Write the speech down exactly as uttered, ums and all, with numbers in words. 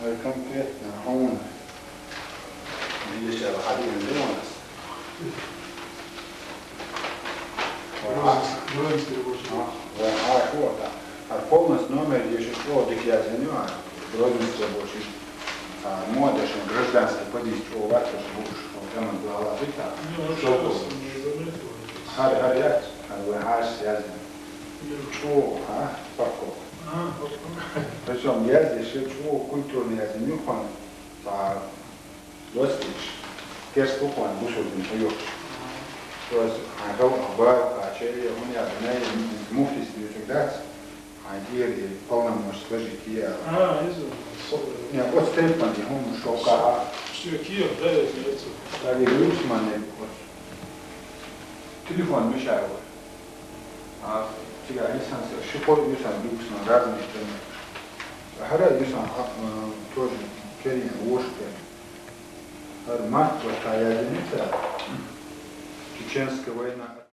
Ай, конкретно, а он. Видишь, я выходил, не у нас. Грозненский, Грозненский рабочий. А, вот, а, вот, да. А полностью номер, если что, дык я звоню, а Грозненский рабочий. А, молодежь, гражданский, подъезд, о, вот, тоже будешь, вот, там, глава, ты там. Ну, вот Что сейчас было? Не заметил. Гьар, гьар яц, гьар вай гьар связь. Мир. Чу, а, парковка. А, вот он. Причём я здесь шучу, культурный я зимюхан, а, достичь. Керс буквально бусурдин уёк. То есть, а, гал, а, бал, а, чей, он я, не, муфтис не всегда, а, или полномочия сложить, я. А, изо. Не, вот Стефан, он шёл, а, Все, Киев, да, я это. Али Люксман, вот. Телефон мешает. А, тебя, инсан, шипой, инсан, Люксман, разные темы. Гьара, инсан, а, э, тоже, Керин, Ошка. Гьар март, вот, та единица. Чеченская война.